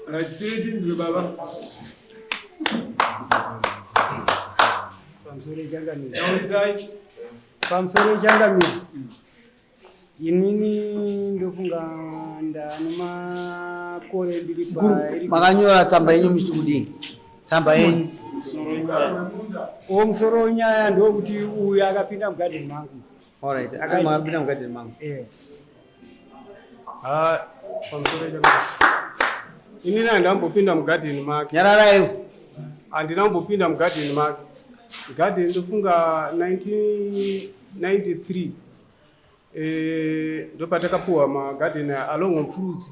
Right, tiri tinzwe baba. Pamusoro ichangamire. Taurisai. Pamusoro ichangamire. Inini ndofunga ndane makore ndiri pa Makanyora tsamba yenyu muchiti kudii? Tsamba yenyu. O musoro wenyaya ndokuti uyu akapinda mugadheni mangu. Alright, akapinda mugadheni mangu. Eh. Ah, pamusoro ichangamire. Inini handambopinda mugadheni make. Nyararayo. Handina kumbopinda mugadheni make. Gadheni ndofunga 1993. Eh, ndopatakapuwa magadheni along Mupfurudzi.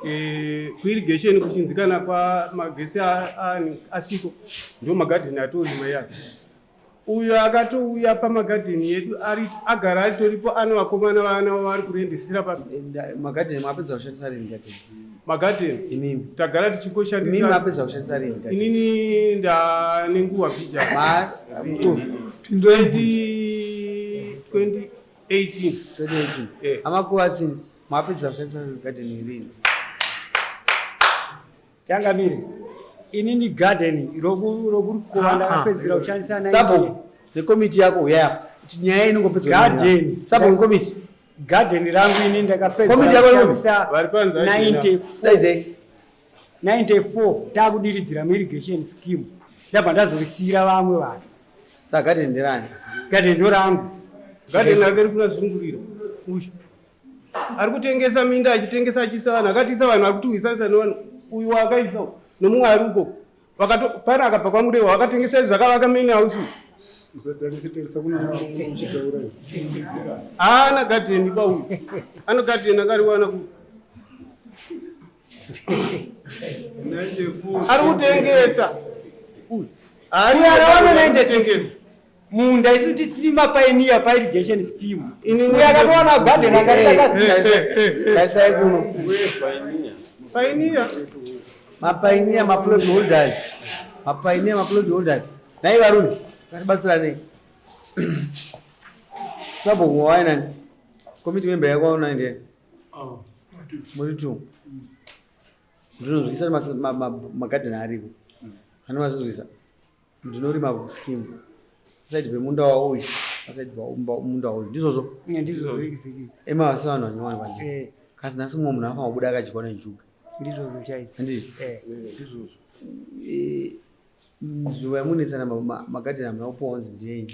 Eh, kuirrigation kuchinzi kana kwa magetsi asiko ndo magadheni atorima yake. Uyo akatouya pamagadheni yedu ari agara aritoripo ane vakomana vana vari kurendesera pa Magadheni mapedza kushandisa rini gadheni? Magadheni Imimi. Tagara Imimi tichingoshandisa. Mapedza kushandisa rini gadheni? Inini ndane nguva pija. Ma 20 2018. 2018. Eh. Amakuwatsini mapedza kushandisa gadheni rini? Changamire. Inini garden rokurukova ndakapedzera kushandisa 90 Sabhuku nekomiti yako uyaya apa. Kuti nyaya inongopedzwa. Garden. Sabhuku nekomiti. Garden rangu ini ndakapedzera Komiti yako iri kupi? kushandisa Vari panze achena. 94. Daizei. 94 takudiridzira muirrigation scheme, ndabva ndazorisiyira vamwe vanhu. Saka gadheni nderani? Garden ndorangu. Gadheni rake riri kunazungurira. Uyu ari kutengesa minda, achitengesa achiisa vanhu, akatiisa vanhu, ari kutiwisanisa nevanhu. Uyu waakaisa uyu, nemumwe ari uko. Vakato pana akabva kwaMurewa akatengesa izvi zvakavaka main house uyu. Haana gadheni pa uyu. Ano gadheni akariwana ku ari kutengesa. Uyu Haari uyu akawana ari 96 kutengesa. Munda isu tisiri mapainiya pairrigation scheme. Inini Uyu akatowana garden akatakasiya. Tarisai kuno. Pioneer. Mapioneer, maplot holders. Mapioneer, maplot holders. Nhai varume, ngatibatsiranei. Sabhuku wawaina nani? Committee member yako waona ndiani? Muri two. Ndinonzwisa magadheni ariko. Anomazvinzwisa. Ndinorima scheme. Paside pemunda wauyu, paside pemunda wauyu. Ndizvozvo. Ndizvozvo exactly. Ema vasi vanhu vanyowani pandiri. Eh. Kasi nhasi mumwe munhu anofanira kubuda akadyiwa nenjuga. Ndizvozvo chaizvo. Handiti? Eh. Eh, nzvimbo yamunetsana magadheni hamuna kupuwa kunzi ndeyenyu.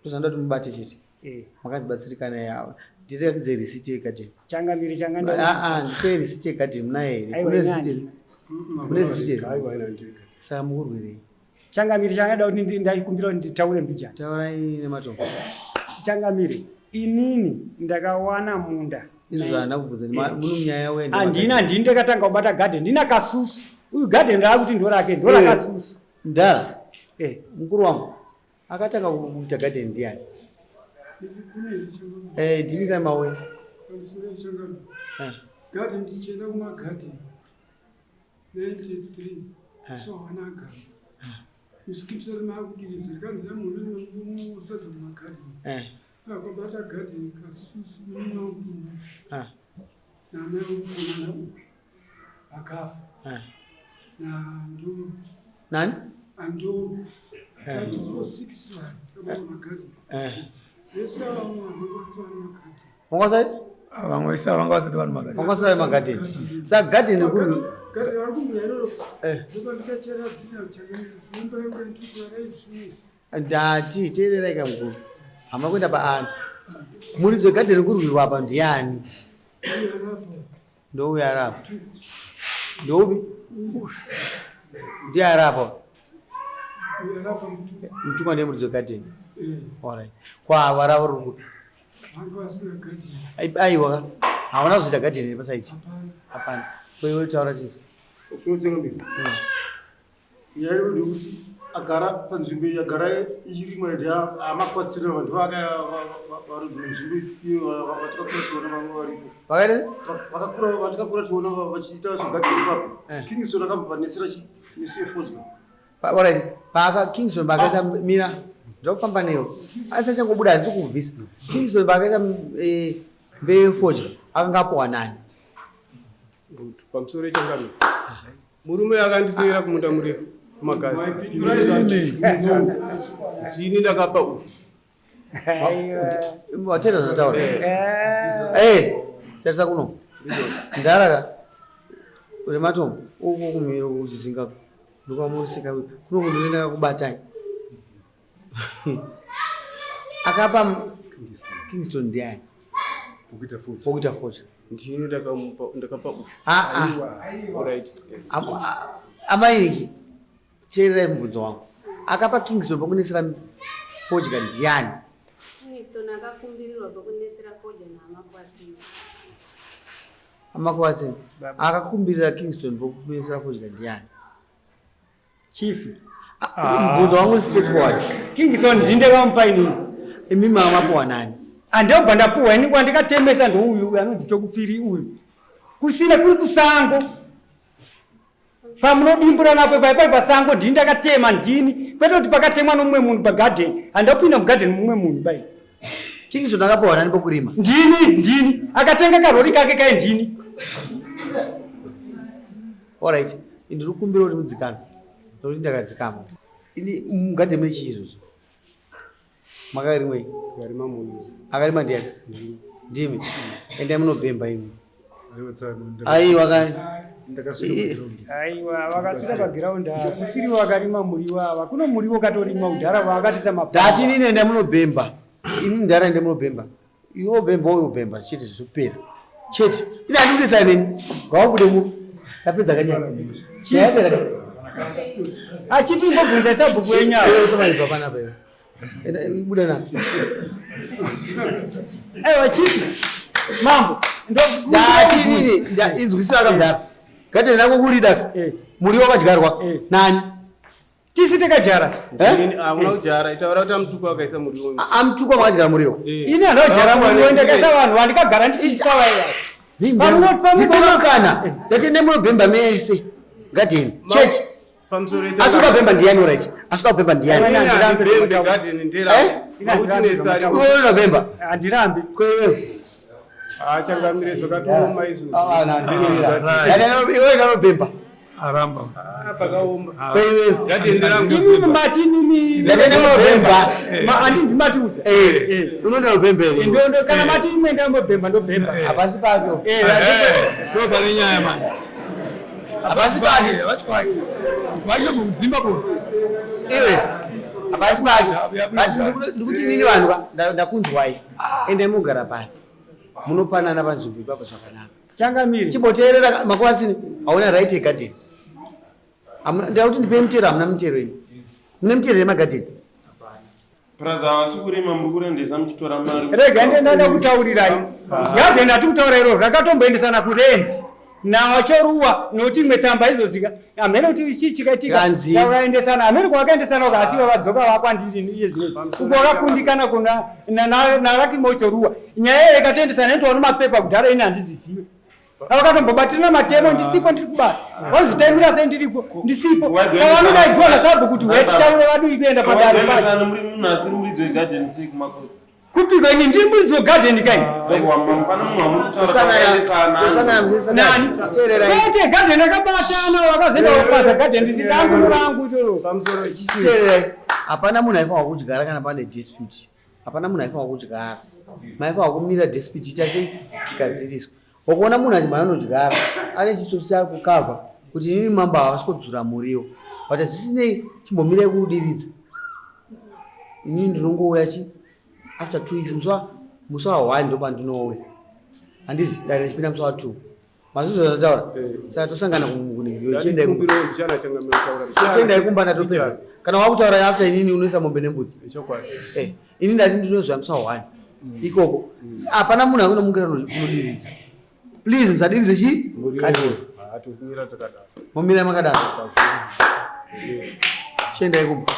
Ndozvanoda kuti mubate chete. Eh. Makanzibatsirikana yavo. Ndirakidze risiti yegadheni. Changamire changanda. Ah, ah, ndipe risiti yegadheni munayo here? Aiwa, Mune ina risiti here? Mune risiti here? Saka mukurwirei? Changamire, changada kuti ndaikumbira kuti nditaure mbijana. Taurai nematombo. Changamire, inini ndakawana munda. Izvo zvaana kubvunza muno munyaya yauya. Handina, handini ndakatanga kubata garden, ndina kasusu. Uyu garden raakuti ndorake, ndorakasusu. Mdara. Eh. Mukuru wangu akatanga kuita gadheni ndiani? Eh, ndimi kai mauya. Eh. Garden tichienda kumagadheni 93 so haana agara muskipsari maakudiridzira rikanzi namunhu usadza mumagadheni. Akabata gadheni kasusu munaudini namai womukomana uyu akafa nanduru. Nani? Anduru. Tatizo 6 vanhu kabata magadheni vese ava vanga vasati magadheni. Vanga Vamwe vese vanga vasati vari magadheni. Vanga vasati vari magadheni. Saka gadheni kuri Gadheni vari kumbuya iroro ndopandikachera bhina chakamimba yangu yandikuaraizvii. Ndati teererai kamukuru. Hamuna kuenda paanza. Muridzi wegadheni kurwirwa apa ndiani? Ndouyu arapo. Ndoupi? Ndiye arapo. Mutumwa ndiye muridzi wegadheni. Alright. Kwa varavo ruri kupi? Aiwa. Hauna kuzoita gadheni pasaiti. Hapana. Kwa taura tisu. Nyaya iripo ndeyekuti agara panzvimbo iyi, agara ichirimwa ndiamakwatsira vanhu varidzi venzvimbo iyo vatakakura tichiona vamwe varipo. Vakaita? Vakakura, vatakakura tichiona vachiita zvegadheni ipapo. Kingston akambovanetsera misi yefodya. Alright. Paaka Kingston paakaisa mira ndokufamba neyo. Asi achangobuda handisi kubvisa. Kingston paakaisa mbeu yefodya akanga apuwa nani? Good. Pamusoro ichangamire. Murume akanditeera kumunda murefu kumagazi. Ndini ndakapa uyu. Watera zvataura. Eh, tarisa kuno. Ndara ka. Uri matombo uko kumiro kuchizinga. Ndokwamusika kuno kundoenda kubatai. Akapa Kingston ndiani? Pokuita focha. Ndini ndakamupa ndakapa uyu. Ah ah. Alright. Amainiki teererai mubvunzo wangu. Akapa Kingston pokunesera fodya ndiani? Kingston akakumbirirwa pakunesera fodya naamakwatini. Amakwatsi akakumbirira Kingston pokunesera fodya ndiani? Chief. Mubvunzo wangu straightforward. Kingston ndindekamupa inini. Imi mamapuwa nani? Andobva ndapuwa ini kwandikatemesa ndouyu anonzi Tokupfiri uyu. Kusina kuri kusango. Pamunodimbura napo pai pari pasango ndini ndakatema ndini. Kwete kuti pakatemwa nomumwe munhu pagadheni. Handapinda mugadheni mumwe munhu bai. Kingston akapuwa nani pokurima? Ndini ndini. Akatenga karori kake kai ndini. Alright. Ndiri kukumbira kuti mudzikame. Ndokuti ndakadzikama. Ini mugadheni mune chii izvozvo? Makarimwei? Ndakarima muriwo. Akarima ndiani? Ndimi. Endai munobhemba imi. Aiwa kani. Aiwa vakasvika pagiraundi ava kusiri vakarima muriwo ava kuno muriwo katorimwa kudhara vakatisa mapanga. Ndati inini endai munobhemba. Imi mudhara endai munobhemba. Iwe wobhemba uyo wobhemba chete zvopera. Chete. Ini handikudetsai neni. Ngavabude mu. Tapedza kanyaya. Chiyapera kanyaya. Achipi mbobvunza sabhuku wenyu ava. Iwe usamaibva panapa iwe. Enda buda na. Aiwa chipi. Mambo. Ndati inini inzwisisa akamudhara. Gadheni rako kurida. Muriwo wakadyarwa. Nani? Tisi takadyara. Ndini hauna kudyara. Itaura kuti amutukwa akaisa muriwo. Amutukwa makadyara muriwo. Ini handaudyara muriwo ndakaisa vanhu vandikagara ndichiisa vaiva. Ndipemukana. Ndati nemunobhemba mese. Gadheni. Chete. Pamusoro Asi ukabhemba ndiani alright? Asi ukabhemba ndiani? Ndini garden ndera. Makuti Iwe unobhemba. Handirambi. Kwewe. Ah changamire zvakatooma izvo. Ah, na nditeerera. Iwe unobhemba. Aramba. Ah pakaoma. Kwewe. Garden nderangu. Imimi mati imimi. Ndati nemunobhemba. Handibvi matiudza. Eh. Unoenda ubhembere. Ndondo kana mati imwe ndambobhemba ndobhemba. Hapasi pake. Eh, Ndo pane nyaya manje. Hapasi pake. Vacho mudzimba po. Iwe. Hapasi pake. But ndikuti nini vanhu ka ndakunzwai. Endai mugara pasi. Munopanana panzvimbo ipapo zvakanaka. Changamire. Chimboteerera makwasini hauna right yegarden. Hamuna ndakuti ndipe mutero hamuna mutero ini. Mune mutero yemagarden. Praza havasi kurima muri kurendesa muchitora mari. Rega ndenda kutaurirai. Gadheni hati kutaura iroro rakatomboendesana kurenzi. Nawachoruwa nokuti imwe tsamba izozvika hamene kuti chii chikaitika Kanzi. vakaendesana hamene kwavakaendesana uko asi vadzoka vakwandiri iye zvinezvi uko vakakundikana kuna narakimochoruwa nyaya iyo ikatoendesana netoona mapepa kudhara ini handizizive vakatombobatirana matemo ndisipo ndiri kubasa vazvitaimira sei ndiripo ndisipo pavanodaidzwa nasabhu kuti wetitaure vadii kuenda padare pacho Waendesana muri munhu asiri muridzi wegarden sei kumakotsi. kupiko ini ndiri muridzi wegadheni kai Aiwa mama pane munhu wamuri kutaura Kusangana vakaendesana. kusangana musisangana. Teererai. kwete gadheni rakabatana vakazoenda kupaza gadheni rangu rangu itoro Pamusoro Teererai. Hapana munhu aifanwa kudyara kana pane dispute. Hapana munhu aifanwa kudyara. Maifanwa kumira dispute ita sei igadziriswe. Wakuona munhu achimhanya anodyara ane chitsotsi chaari kukavha kuti inini mambo havasi kudzura muriwo. But zvisinei chimbomirai kuudiridza. Inini ndinongouya chi after 2 weeks musi wa 1 ndopandinouya. Handiti dare richipinda musi wa 2. Mazvizvo zvandataura. Saka tosangana kunenge chiendai kumba. Ndikumbirawo ndichana changamire kutaura. Chiendai kumba ndatopedza. Kana wakutaura after inini unoisa mombe nembudzi. Chokwadi. Eh, ini ndati ndinozoya musi wa 1 ikoko. Hapana munhu akunomukira kunodiridza. Please musadiridze chi? Gadheni. Ah tomira takadaro. Momira makadaro. Chiendai kumba.